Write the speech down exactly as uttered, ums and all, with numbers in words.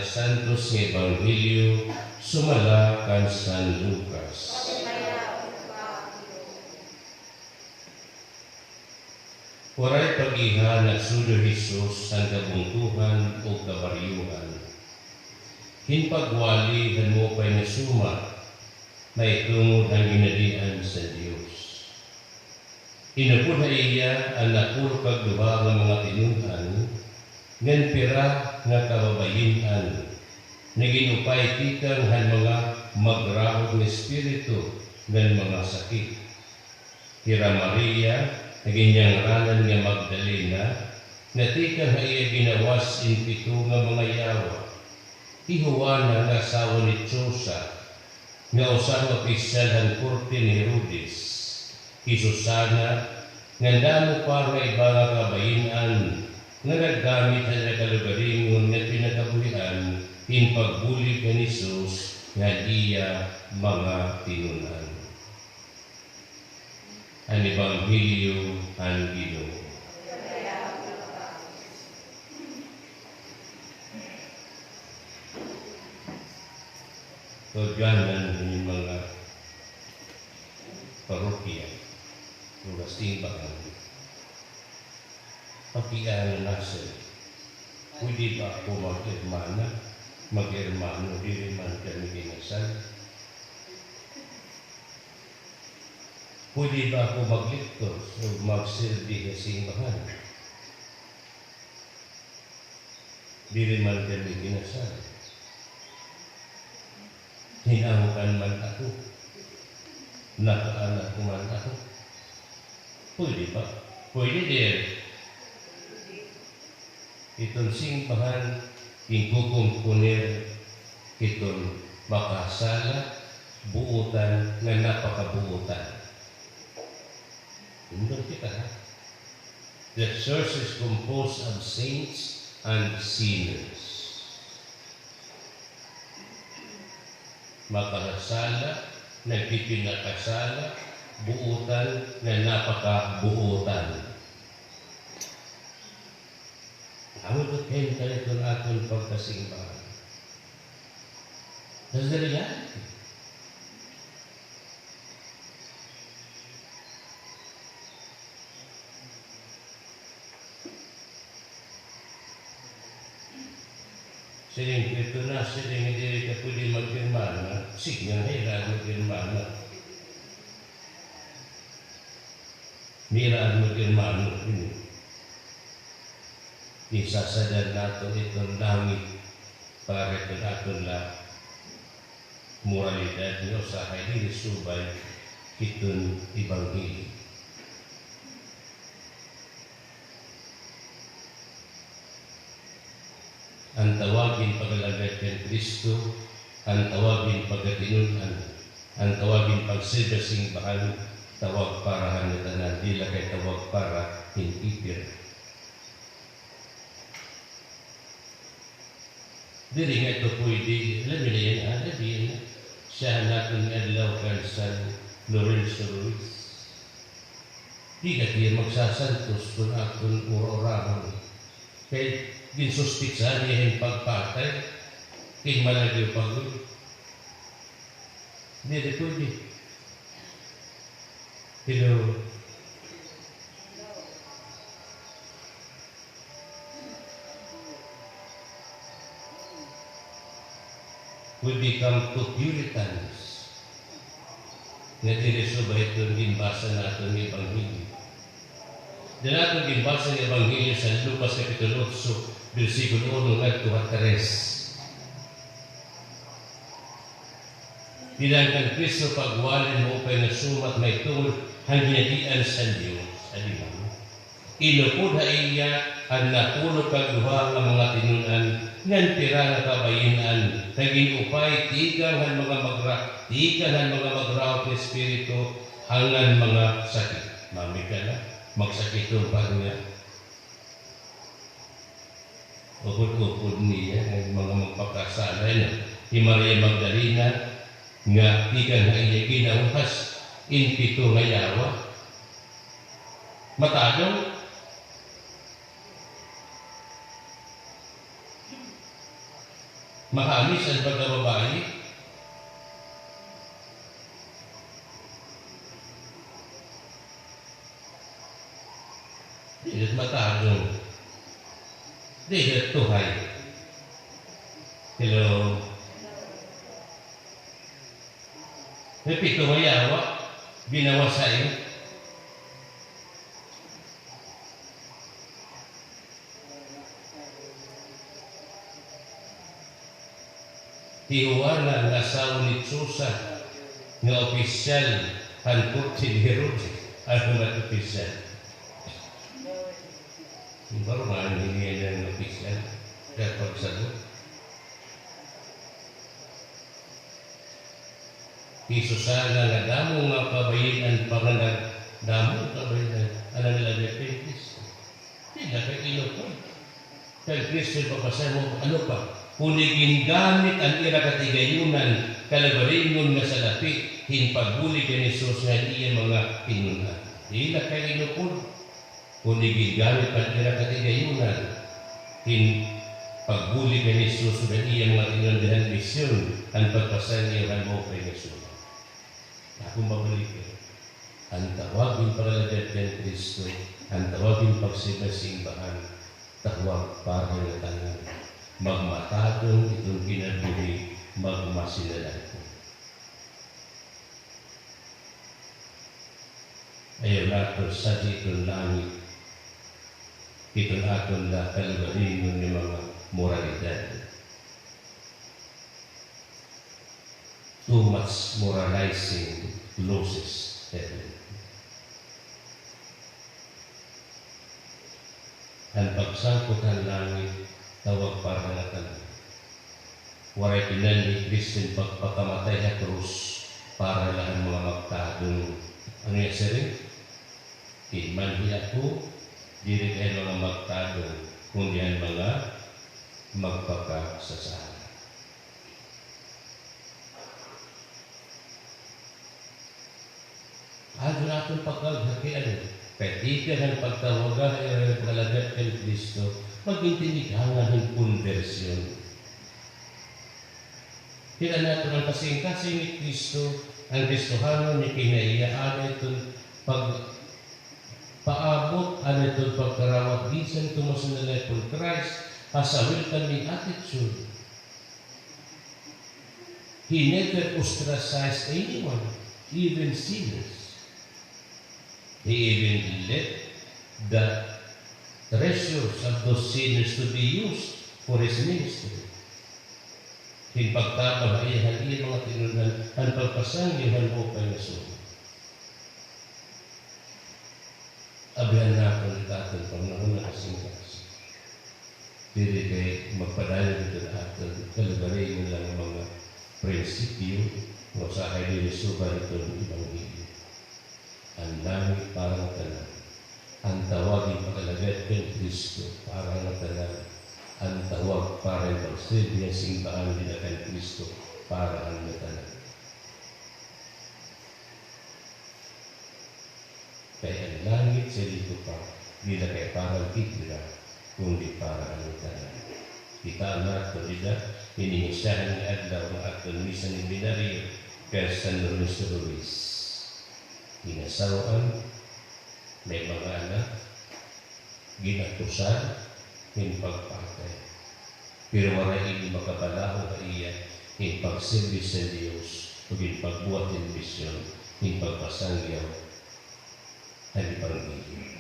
Santos nga Ebanghelyo sumala kan San Lucas. Waray pa giha nagsudo hi Jesus han kabungtohan o kabaryohan hin pagwali han maupay nga sumat mahitungod han Ginhadian sa Dios. Inupod ha iya an napulo ka duha nga mga tinun-an, ngan pira nga kababayin-an nga gin-upay tikang han mga magraot nga espiritu ngan mga sakit. Hira Maria nga ginyangranan nga Magdalena, nga tikang ha iya ginawas in pito nga mga yawa. Hi Juana nga asawa ni Chuza, nga usa nga opisyal han korte ni Herodes. Hi Susana, ngan damo pa nga iba nga kabayin-an nga naggamit han iya kalugaringon ngan pinakabuhian in pagbulig kan Jesus ngan iya mga tinun-an. An Ebanghelyo han Ginoo. Kautyanan hini mga parokya, mga simbahan. Pakiana na sila. Pwede ba ako mag-ermana, mag-ermano, diri man kami kinasal? Pwede ba ako magliktos o magsilbi sa simbahan? Diri man kami kinasal. Hinangkan man ako. Nakaanak man ako. Pwede ba? Pwede diri. Iton simbahan, ginkukumponer hiton makasala, buotan, ngan napakabuotan. Tindog kita, ha? The church is composed of saints and sinners. Makasala, nagpipinakasala, buotan, ngan napakabuotan. Amo gud kay iton aton pagkasimbahan. That's the reality. Siring, ito na, siring, diri ka pwede mag-ermana. Sige, nga, hira mag-ermana. Hira mag-ermana, ini. Isasadya naton iton langit para iton aton la moralidad nga usahay diri subay hiton ebanghelyo. An tawag hin pag-alagad kan Cristo, an tawag hin pagkatinun-an, an tawag hin pagsilbi ha simbahan, tawag para han ngatanan, diri la kay tawag para hin Peter. Diri nga ito pwede, labi na yana, ha, labi yana. Siyahan naton nga adlaw kan San Lorenzo Ruiz. Di ka diya magsasantos kon aton ura-urahon. Kay ginsuspitsahan niya hin pagpatay, kinmalagyo pa gud. Diri pwede. Hello. We become too Puritans. Nga diri subay iton ginbasa naton nga ebanghelyo. Diri naton ginbasa nga ebanghelyo San Lucas kapitulo otso, bersikulo uno ngadto ha tres. Dinhan kan Cristo pagwali hin maupay nga sumat mahitungod han Ginhadian san Dios. Adi man. Inupod ha iya an napulo ka duha nga mga tinun-an ngan pira nga kabayin-an nga gin-upay tikang han mga magra-, tikang han mga magraot nga espiritu ngan mga sakit. Mami ka na, magsakiton pa niya. Upod-upod niya nga mga magpakasala, no? Hi Maria Magdalena, nga tikang ha iya ginawas in pito nga yawa. Matadong. Mahamis an pagkababaye. Diri matadong. Diri tuhay. Hello. May pito nga yawa, binawas ha iyo. Hi Juana nga asawa ni Chuza nga opisyal han korte ni Herodes. Ano nga opisyal? Baro nga an hiniya nga opisyal. Kay pagsagot. Hi Susana nga damo nga kabayin-an panganak, damo nga kabayin-an, ano nila, may Adventist. Diri la kay inupod. Kay Kristo, ipapasang mo, ano pa? Kundi gingamit an ira katigayunan, kalugaringon nga salapi, hin pagbulig kan Jesus ngan iya mga tinun-an. Diri la kay inupod. Kundi gingamit pa an ira katigayunan, hin pagbulig kan Jesus ngan iya mga tinun-an dida han misyon, an pagpasang iyo han maupay nga sulat. Akon babalikan. An tawag hin pag-alagad kan Kristo, an tawag hin pagsimba ha simbahan, tawag para ha ngatanan. Magmatadong iton kinabuhi, magmasinalagpo. Ayaw naton sadya iton langit, iton aton la kalugaringon nga mga moralidad. Too much moralizing loses heaven. An pagsangkot han langit, tawag para ha ngatanan. Waray pinanhi hi Kristo hin pagpakamatay ha krus para la han mga magtadong. Ano iya siring? Kinmanhi ako, diri kay mga magtadong, kundi han mga magpakasasala. Ano an aton pagkaghakian? Kay tikang han pagtawag, eh, pag-alagad kan Kristo, magin tinigangan hin konbersyon. Kay an aton an kasingkasing ni Kristo, an Kristohanon nga kinaiya, ano iton pagpaabot, ano iton pagkarawat, bisan kon masinalagpo an Christ, has a welcoming attitude. He never ostracized anyone, even sinners. He even let the treasures of those sinners to be used for his ministry. Hin pagtabang ha iya, han iya mga tinun-an, han pagpasangyaw han maupay nga sulat. Abrihan naton it aton panghunahuna kasingkasing. Diri kay magpadayon iton aton kalugaringon la nga mga prinsipyo nga usahay diri suba hiton ebanghelyo. An langit para ngatanan. An tawag hin pag-alagad kan Kristo para ngatanan. An tawag para hin pagserbi han simbahan dida kan Kristo para han ngatanan. Kay an langit, siring ko pa, diri la kay para ha ira, kundi para ha ngatanan. Kitaa naton dida, ini nga usahay nga adlaw nga aton misa novenario kan San Lorenzo Ruiz. Gin-asawa-an, may mga anak, gin-akusan hin pagpatay. Pero waray ini makabalaod ha iya hin pagserbi sa Dios ug hin pagbuhat hin misyon hin pagpasangyaw han ebanghelyo.